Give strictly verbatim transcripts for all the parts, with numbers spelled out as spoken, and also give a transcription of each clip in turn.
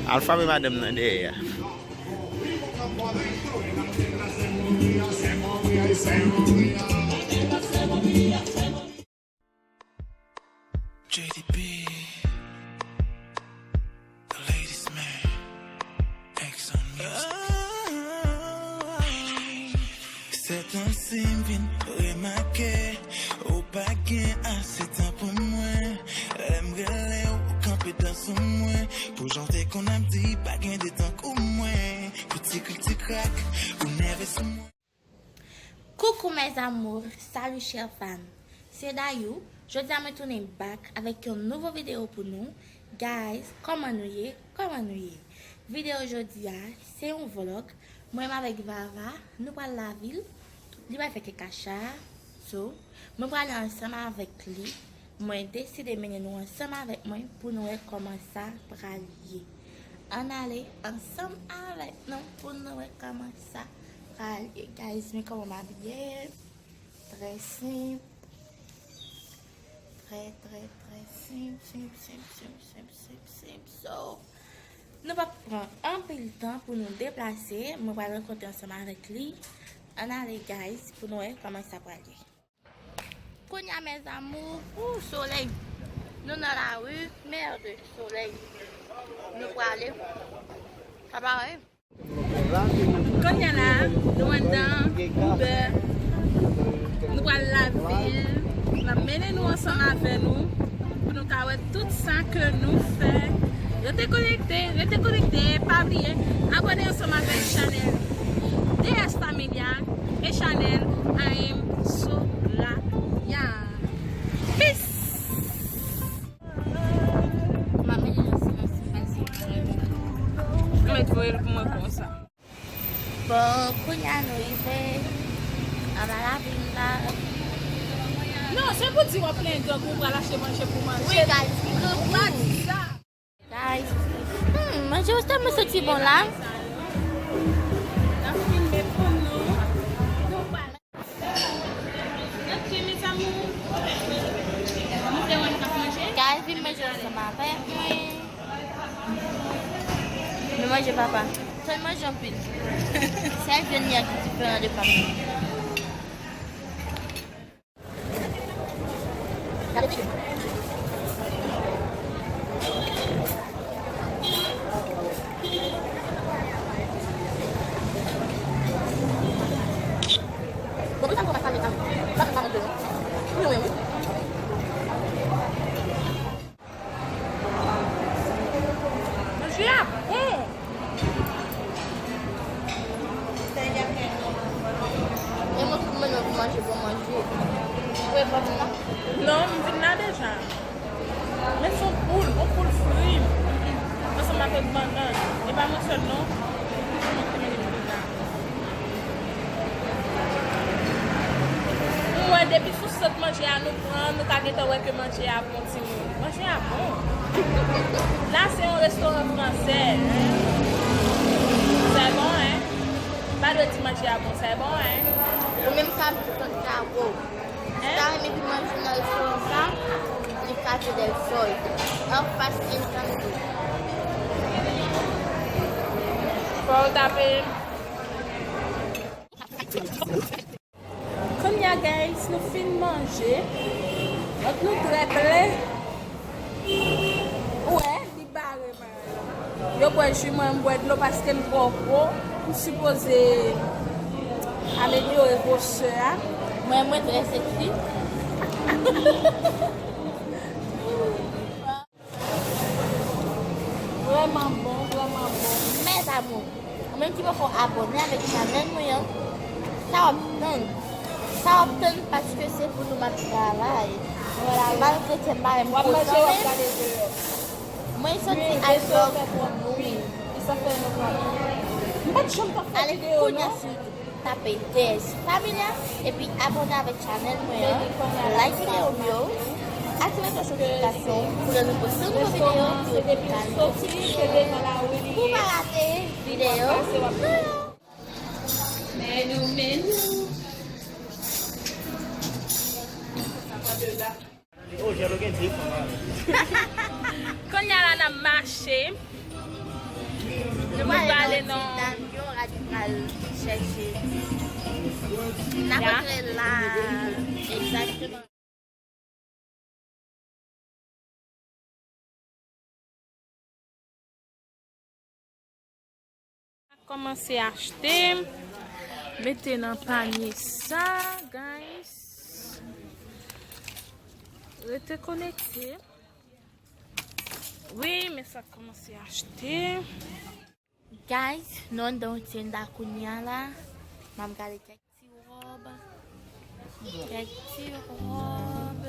Al frape madanm nan dèyè a. J D B, the ladies man, X on music. Sèt an si m vin remake, ou pa gen ase tan pou mwen. Lè m rele w, ou kanpe dan sou mwen. Pou jan w te konn ap di, pa gen de tankou mwen. Pou ti krik ti krak, ou nève sou mwen. Coucou mes amours, salut chers fans. Se Dayou, jodi a mwen tounen back avèk yon nouvo videyo pou nou. Guys, kòman nou ye? Kòman nou ye? Videyo jodi a, se yon vlog. Mwen menm avèk Vava, nou pral lavil. Li pral fè kèk acha. So, mwen prale ansanm avèk li. Mwen deside mennen nou ansanm avèk mwen pou nou wè kòman sa pral ye. Ann ale ansanm avèk nou pou nou wè kòman sa pral ye. Guys, men kòman m abiye. Trè senp. Trè, trè, trè senp, senp, senp. So, nou p ap pran anpil tan pou nou deplase. Mwen pral rankontre ansanm avèk li. Ann ale, guys, pou nou wè kòman sa pral ye. Kounye a, mes amours, ou solèy. Nou nan lari, merde, solèy. Nou prale. Sa parèy. Kounye a la, nou anndan Uber. Nou pral lavil. N ap mennen nou ansanm avè nou pou nou ka wè tout sa ke nou fè. Rete konekte, rete konekte, pa bliye abòne ansanm avèk chanèl D S Familia e chanèl I M Soraya. Peace! M ap mete nan silans, m pa di anyen. Ou mèt voye l pou mwen konsa. Bon, kounye a nou rive anba lavil la. Non, se pou di w ap plenyen gang ou pral achte manje pou manje. Wi, guys, ou pa di sa. Guys, hmm, manje yo tèlman santi bon la. N ap filme pou nou. Nou pral Ok, mes amours. Nou te wè n ap manje. Guys, vin manje ansanm avèk mwen. Men manje papa. Sa l manje anpil. Sèl vyann li an ki diferan de pa m nan. Gade pye m. Bon, pou sa m kòmanse avèk sa, m pa konn pa manje non. Mwen, wi. Manje a bon. E mwen, mwen, mwen, manje bon manje. Ou e bon non? Non, m vin la deja. Men se yon poul, yon poul fri. Ansanm avèk bannann. E pa mwen sèl non. M wè depi sou sant manje a nou pran, nou ka gentan wè ke manje a bon, timoun. Manje a bon. La, se yon restoran fransè. C'est bon, hein? Pa dwe di manje a bon, c'est bon, hein? Ou menm ka vin sant Kawo. Si w ta renmen vin manje nan restoran sa, li Calle del Sol, anfas Encanto. Fò w tape. Kounye a, guys, nou fin manje. Vant nou trè plen. Ou wè, li bare. Yo bwè ji, mwen m bwè dlo paske m twò gwo. M sipoze amelyore gwosè a. Mwen, mwen trè seksi. Vrèman bon, vrèman bon. Mes amours, ou menm ki poko abòne avèk chanèl mwen an, sa w ap tann? Sa w ap tann paske se pou nou m ap travay. Malgre ke m pa menm gwo tan menm. Mwen santi I love nou. Ale kounye a sou YouTube, tape D S Familia, epi abòne avèk chanèl mwen an, like videyo m yo, aktive klòch notifikasyon pou lè nou poste nouvo videyo pou yo ka notifye w, pou w pa rate videyo nou yo. Menou, menou. Kounye a la n ap mache. Nou pral ale nan Damio, Radi pral chèche. N ap antre la. Egzakteman. Kòmanse achte, mete nan panye sa, guys. Rete konekte. Wi, men sa kòmanse achte. Guys, nou anndan yon tenda kounye a la. M ap gade kèk ti wòb. Kèk ti wòb.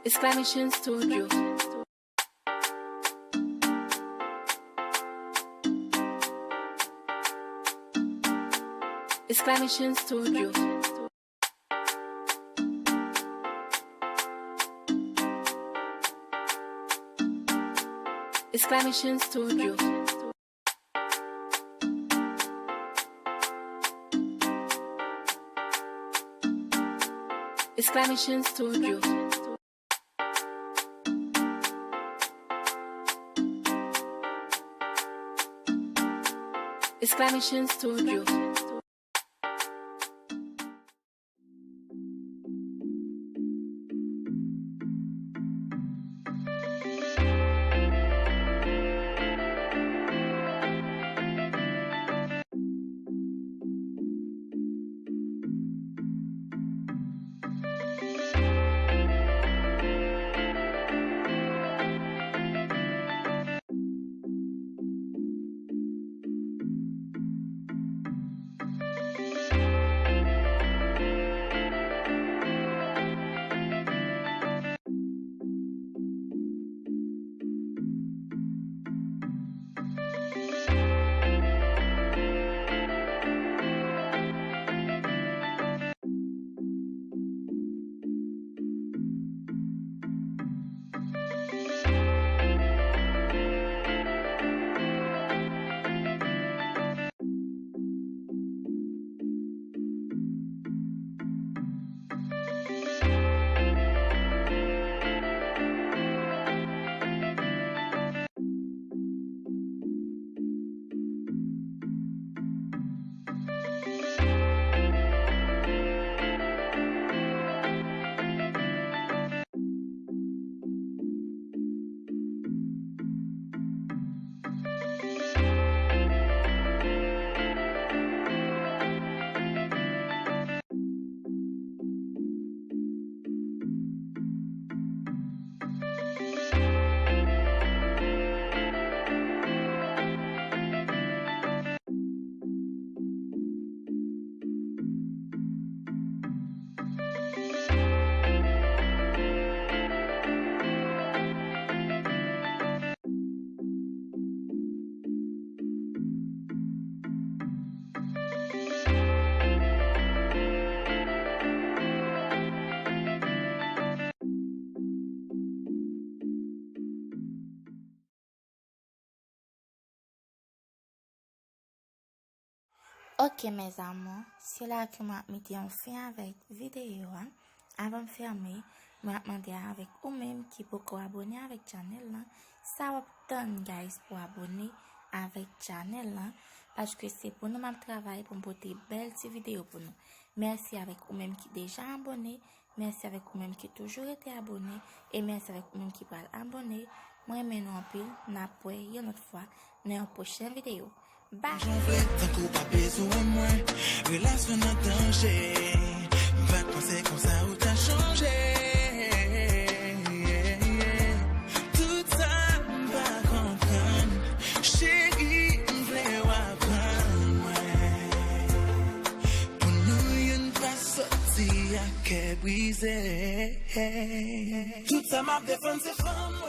Exclamation Studio. Exclamation Studio. Exclamation Studio. Exclamation Studio. Exclamation Studio. Ok, mes amours, se la ke m ap mete yon fen avèk videyo a. Avan m fèmen, mwen ap mande avèk ou menm ki poko abone avèk chanèl lan, sa w ap tann, guys, pou abone avèk chanèl lan, paske se pou nou m ap travay pou m pote bèl ti videyo pou nou. Mèsi avèk ou menm ki deja abone, mèsi avèk ou menm ki toujou rete abone, e mèsi avèk ou menm ki pral abone. Mwen renmen nou anpil, n ap wè yon lòt fwa nan yon pwochen videyo. Bye! Jan w vle, tankou w pa bezwen mwen. Relasyon nan danje. M pa t panse konsa ou ta chanje. Tout sa m pa konprann. Cheri, m vle w aprann mwen. Pou nou youn pa soti ak kè brize. Tout sa m ap defann se fanm mwen.